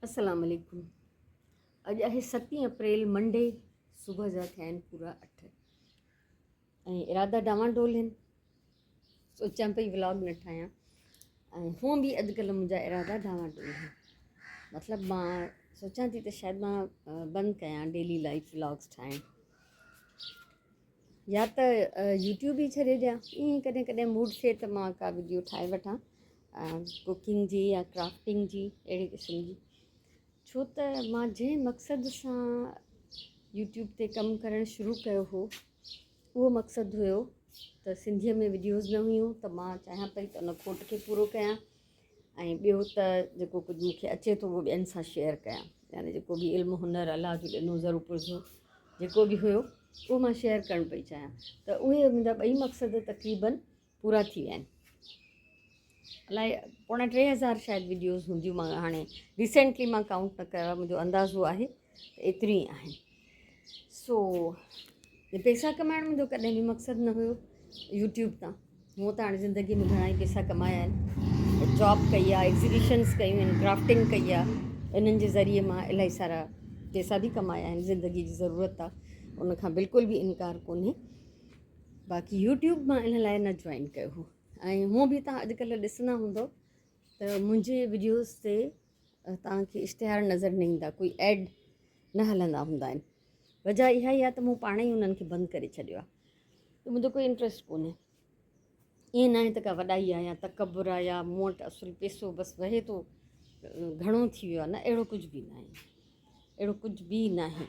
السلام عليڪم اڄ آهي ستين اپريل منڊي صبح جا ٿيا آهن پورا اٺ ۽ ارادا ڊانواڊول آهن سوچيان پئي ولاگ نه ٺاهيان ۽ هونء به اڄڪلهه منهنجا ارادا ڊانواڊول آهن مطلب مان سوچان ٿي ته شايد مان بند ڪيان ڊيلي لائف ولاگس ٺاهڻ يا ته يوٽيوب ئي ڇڏي ڏيان ائين ڪڏهن ڪڏهن موڊ ٿئي ته مان ڪا وڊيو ٺاهي وٺان ڪوڪنگ جي يا ڪرافٽنگ جي اهڙي قسم جي ڇو ته مان جنهن مقصد سان يوٽيوب تي ڪم ڪرڻ شروع ڪيو هو اهو مقصد هيو ته سنڌيء ۾ وڊيوز نه هيون ته مان چاهيان پئي ته ان کوٽ کي پورو ڪيان ۽ ٻيو ته جيڪو ڪجهه مون کي اچي ٿو اهو ٻين سان شيئر ڪيان يعني جيڪو به علم هنر الله جو ڏنو ذرو پرزو جيڪو به هيو اهو مان شيئر ڪرڻ پئي چاهيان ته اهي منهنجا ٻئي مقصد تقريبن پورا ٿي ويا آهن الائي پوڻا 3000 شايد وڊيوز هونديون مان هاڻي ريسينٽلي مان ڪائونٽ نه ڪيو آهي منهنجو اندازو آهي ته ايتريون ئي آهن سو پيسا ڪمائڻ منهنجو ڪڏهن به مقصد نه هيو يوٽيوب تان مون ته هاڻي زندگي ۾ گهڻا ئي پيسا ڪمايا آهن جاب ڪئي آهي ايگزيبيشنس ڪيون آهن ڪرافٽنگ ڪئي آهي انهن جي ذريعي مان الاهي سارا پيسا به ڪمايا آهن زندگي جي ضرورت آهي ان کان بلڪل به انڪار ڪونهي باقي يوٽيوب مان ان لاء نه جوائن ڪيو هو ۽ هونء به تان اڄڪلهه ڏسندا هوندو ته منهنجي وڊيوز تي توهان کي اشتهار نظر نه ايندا ڪوئي ايڊ نه هلندا هوندا آهن وجه اها ئي آهي ته مون پاڻ ئي انهن کي بند ڪري ڇڏيو آهي ته منهنجو ڪوئي انٽرسٽ ڪونهي ائين ناهي ته ڪا وڏائي آهي يا تڪبر آهي يا مون وٽ اصل پيسو بس وهي ٿو گهڻو ٿي ويو آهي نه اهڙو ڪجهه به ناهي اهڙو ڪجهه به ناهي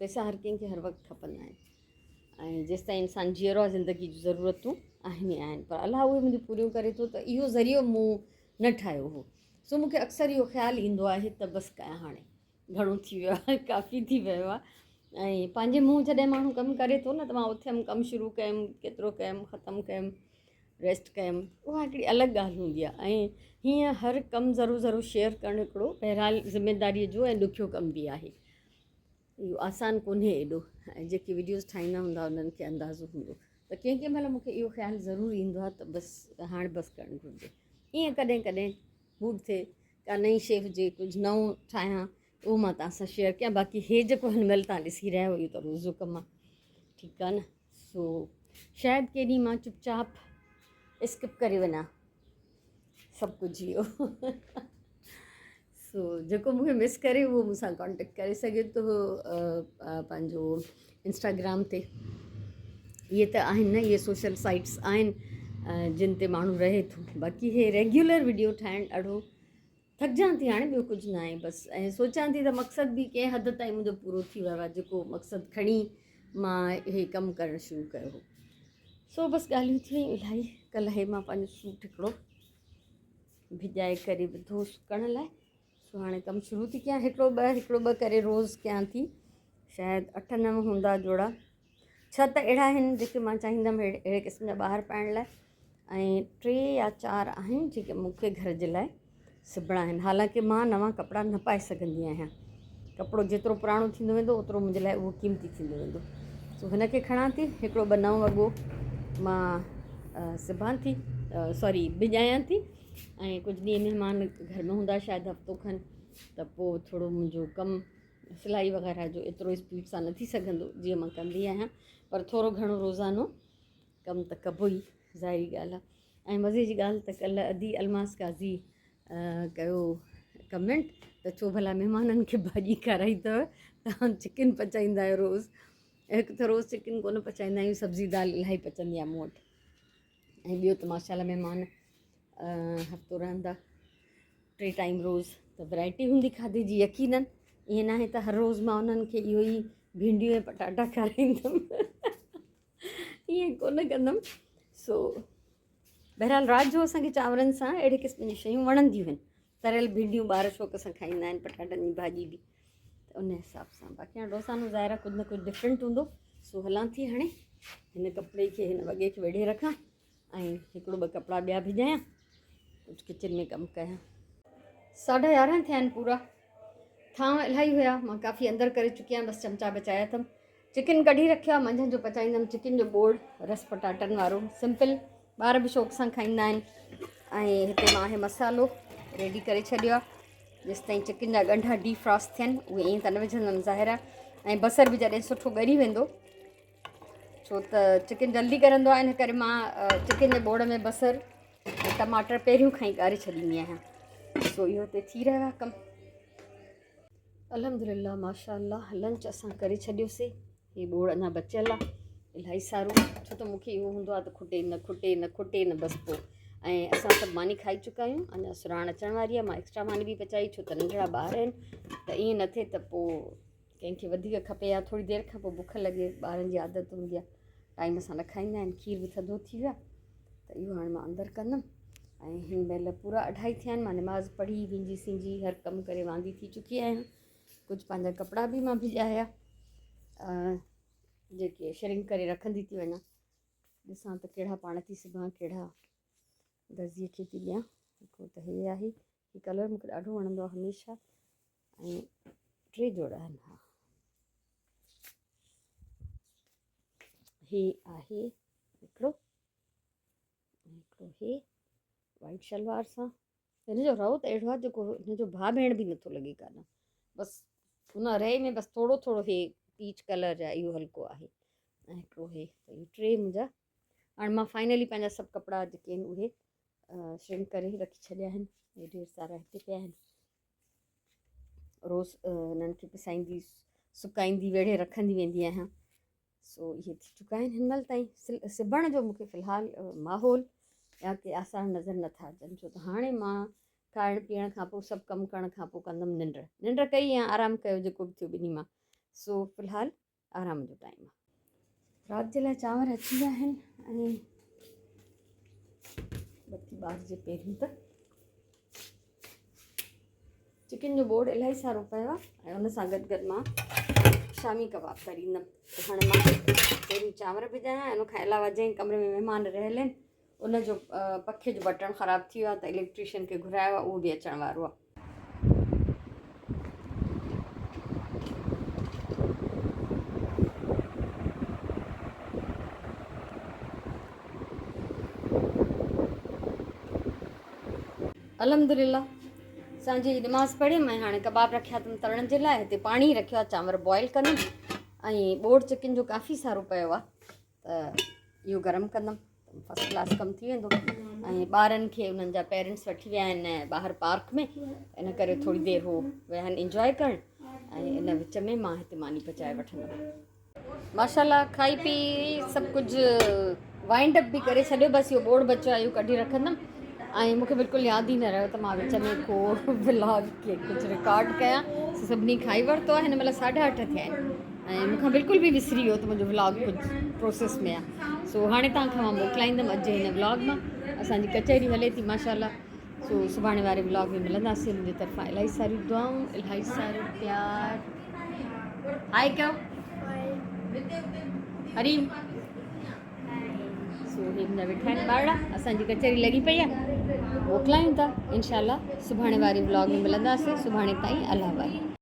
پيسا هر ڪنهن کي هر وقت کپندا آهن ۽ جيستائين انسان جيئرو آهي زندگي جون ضرورتون آهن ئي آهن پر الله اهي منهنجون پوريون ڪري ٿو ته اهو ذريعو مون نه ٺاهيو هو سو مون کي اڪثر اهو خيال ايندو آهي ته بس ڪيان هاڻي گهڻو ٿي ويو آهي ڪافي ٿي ويو آهي ۽ پنهنجي منهن جڏهن ماڻهو ڪم ڪري ٿو نه ته مان اٿيم ڪم شروع ڪيم ڪيترو ڪيم ختم ڪيم ريسٽ ڪيم اها هڪڙي الڳ ڳالهه هوندي آهي ۽ هيئن هر ڪم ذرو ذرو شيئر ڪرڻ هڪڙو بهرحال ذميداريء جو ۽ ڏکيو ڪم به آهي اهو آسان ڪونهي ايڏو ۽ جيڪي وڊيوز ٺاهيندا هوندا انهن کي اندازو هوندو ته ڪنهن ڪنهن مهل مونکي اهو خيال ضرور ايندو آهي ته بس هاڻ بس ڪرڻ گهرجي ائين ڪڏهن ڪڏهن موڊ ٿئي ڪا نئين شيء هجي ڪجهه نئون ٺاهيان اهو مان توهان سان شيئر ڪيان باقي هي جيڪو هن مهل توهان ڏسي رهيا آهيو اهو ته روز جو ڪم آهي ٺيڪ آهي نه سو شايد ڪنهن ڏينهن مان چپ چاپ اسڪپ ڪري وڃان سڀ ڪجهه اهو سو جيڪو مون کي مس ڪري اهو مون سان ڪانٽيڪٽ ڪري سگهي ٿو پنهنجو انسٽاگرام تي اهي ته آهن نه اهي سوشل سائيٽس آهن جن تي ماڻهو رهي ٿو باقي هي ريگيولر وڊيو ٺاهڻ ڏاڍو ٿڪجان ٿي هاڻي ٻيو ڪجهه نه آهي بس ۽ سوچان ٿي ته مقصد به ڪنهن حد تائين منهنجو پورو ٿي ويو آهي جيڪو مقصد کڻي مان هي ڪم ڪرڻ شروع ڪيو هو سو بس ڳالهيون ٿي ويون الاهي ڪلهه هي مان پنهنجو سوٽ هڪڙو ڀڄائي ڪري وڌو سڪڻ لاء سو هاڻي ڪم شروع ٿي ڪيان هڪڙو ٻه هڪڙو ٻه ڪري روز ڪيان ٿي شايد اٺ نو هوندا جوڙا ڇهه ته اهڙا آهن جيڪي مان چاهيندم اهڙي قسم جا ٻاهر پائڻ لاء ۽ ٽي يا چار آهن جيڪي مون کي گهر جي لاء سبڻا آهن حالانڪه مان نوان ڪپڙا نه پائي سگهندي آهيان ڪپڙو جيترو پراڻو ٿيندو ويندو اوترو منهنجي لاء اهو قيمتي ٿيندو ويندو سو هن کي کڻان ٿي هڪڙو ٻه نئون وڳو مان سبان ٿي سوري ڀڄايان ٿي ۽ ڪجهه ڏينهن مهمان گهر ۾ هوندا شايد هفتو کن ته پوء ٿورو منهنجو ڪم سلائي وغيره جو ايترو اسپيڊ سان نه ٿي سگهندو جيئن مان ڪندي آهيان پر ٿورو گهڻو روزانو ڪم ته ڪبو ئي ظاهري ڳالهه آهي ۽ مزي جي ڳالهه ته ڪلهه ادي الماس قاضي ڪيو ڪمينٽ ته ڇو ڀلا مهمانن کي ڀاڄي کارائي اٿو توهان چڪن پچائيندا آهيو روز هڪ ته روز چڪن ڪونه پچائيندا آهيون سبزي دال الاهي پچندي آهي مون وٽ ۽ ٻيو ته ماشاء الله مهمان هفتو رهندا ٽي ٽائيم روز ته ورائٽي هوندي کاڌي جي يقينن ائين ناهي ته هر روز مان انهن کي اهو ئي ڀينڊيون ۽ پٽاٽا کارائيندم ائين ڪونه ڪندم سو بهرحال رات جو اسانکي چانورن سان اهڙي قسم جون شيون وڻنديون آهن تريل ڀينڊيون ٻار شوق سان کائيندا آهن پٽاٽن جي ڀاڄي به ته ان حساب سان باقي هاڻي روزانو ظاهر آهي ڪجهه نه ڪجهه ڊفرنٽ هوندو سو هلان ٿي هاڻي هن ڪپڙي کي هن وڳي کي ويڙهي رکان ۽ هڪڙو ٻه ڪپڙا ٻيا ڀڄايان ڪجهه ڪچن ۾ ڪم ڪيان 11:30 ٿيا آهن پورا ٿانو الاهي هيا مان ڪافي اندر ڪري چڪي آهيان بس چمچا بچايا اٿم چڪن ڪڍي رکيو آهي منجهند جو پچائيندم چڪن جو ٻوڙ رس پٽاٽن وارو سمپل ٻار به شوق سان کائيندا آهن ۽ هتي مان هي مسالو ريڊي ڪري ڇڏيو آهي. جيستائين چڪن جا ڳنڍا ڊي فراسٽ ٿين اهي ائين ته نه وجهندم ظاهر آهي ۽ بصر به جڏهن سٺو ڳري ويندو ڇو ته چڪن جلدي ڳرندو آهي ان ڪري مان چڪن جي ٻوڙ ۾ بصر ۽ ٽماٽر پهريون کان ئي ڳاري ڇڏيندي آهيان. سو اهو هتي ٿي رهيو آهي ڪم. الحمدلله ماشاء الله لنچ اسان ڪري ڇڏيوسي. هي ٻوڙ اڃا بچيل آهي الاهي سارو ڇو ته مونکي اهو هوندو آهي ته کٽي نه کٽي نه کٽي نه بس پوء ۽ اسان سڀ ماني کائي چڪا آهيون اڃا سراڻ اچڻ واري آهي مان ايڪسٽرا ماني به پچائي ڇو ته ننڍڙا ٻار آهن ته ائين نه ٿئي ته پوء ڪنهن کي وڌيڪ کپي يا ٿوري دير کان پوء بک لڳي ٻارن جي عادت هوندي آهي ٽائيم سان نه کائيندا آهن کير به ٿڌو ٿي ويو آهي ته اهو هاڻي مان اندر ڪندم ۽ هن مهل پورا اڍائي ٿيا آهن مان نماز پڙهي وينجي سينجي هر ڪم ڪري واندي ٿي چڪي آهيان ڪجهه پنهنجا ڪپڙا به مان ڀڄايا جيڪي شرنگ ڪري رکندي ٿي وڃان ڏسان ته ڪهڙا پاڻ ٿي سبان ڪهڙا درزيء کي ٿي ڏيان هڪڙو ته هي آهي هي ڪلر مونکي ڏاڍو وڻندو آهي هميشه ۽ ٽي جوڙا آهن ها هي آهي هڪڙو هڪڙو هي وائٽ شلوار سان هن جو رئو ته اهڙو آهي جيڪو هن جو ڀاء ڀيڻ به نٿو لڳي ڪانه بس ان رئي ۾ بس ٿورو ٿورو هي پيچ ڪلر جا اهو هلڪو آهي ۽ هڪڙو هي ته هي ٽي منهنجا هاڻي مان فائنلي پنهنجا سڀ ڪپڙا جيڪي آهن اهي شرنڪ ڪري رکي ڇڏيا آهن هي ڍير سارا هتي پيا آهن روز هنن کي پسائيندي سڪائيندي ويڙهي رکندي ويندي آهيان سو اهي ٿي چڪا آهن هن مهل تائين سبڻ جو مونکي في الحال ماحول يا ڪي آثار نظر نٿا اچن ڇو ته هاڻي مان کائڻ پيئڻ کان پوء سڀ ڪم ڪرڻ کان پوء ڪندم ننڊ ننڊ ڪئي يا آرام ڪيو جيڪو به ٿيو ٻنهي مان سو في الحال آرام جو ٽائيم آ. رات جي لاء چانور اچي ويا آهن ۽ بتي ٻارجي پهريون ته چڪن جو ٻوڙ الاهي سارو پيو آهي ۽ ان سان گڏ گڏ مان شامي ڪباب تريندم هاڻي مان پهريون چانور ڀڄايان ان کان علاوه جنهن ڪمري ۾ مهمان رهيل آهن ان جو پکي جو بٽڻ خراب ٿي ويو آهي ته اليڪٽريشن کي گهرايو آهي اهو به اچڻ وارو آهي. الحمدلله سانجهي جي نماز پڙهيم ۽ هاڻي ڪباب رکيا اٿم ترڻ جي لاء هتي پاڻي رکيو آهي چانور بوائل ڪندم ۽ ٻوڙ چڪن جو ڪافي سارو پيو آهي ته اهو گرم ڪندم فرسٽ ڪلاس ڪم ٿي ويندو ۽ ٻارن کي انهن جا پيرنٽس وٺي ويا آهن ٻاهر پارڪ ۾ ان ڪري ٿوري دير هو ويا آهن انجوائي ڪرڻ ۽ ان وچ ۾ مان هتي ماني پچائي وٺندم ماشاء الله کائي پي سڀ ڪجهه وائنڊ اپ به ڪري ڇڏيو بس اهو ٻوڙ بچيو آهي اهو ڪڍي رکندم ۽ مونکي بلڪل ياد ئي نه رهيو ته مان وچ ۾ ڪو ولاگ کي ڪجهه رڪارڊ ڪيان سو سڀني کائي ورتو آهي هن مهل ساڍا اٺ ٿيا آهن ۽ مون کان بلڪل به وسري ويو ته منهنجو ولاگ ڪجهه پروسيس ۾ آهي سو هاڻي توهان کان مان موڪلائيندم اڄ جي هن ولاگ مان اسان جي ڪچهري هلي ٿي ماشاء الله سو سڀاڻي واري ولاگ ۾ ملنداسين منهنجي طرفان الاهي ساريون دعائون الاهي سارو پيار هاء ڪيو حريم سو هي منهنجا ويٺا آهن ٻارڙا اسان جي ڪچهري لڳي پئي آهي موڪلايون ٿا انشاء الله سڀاڻي واري ولاگ ۾ ملنداسين سڀاڻي تائين الله واهي.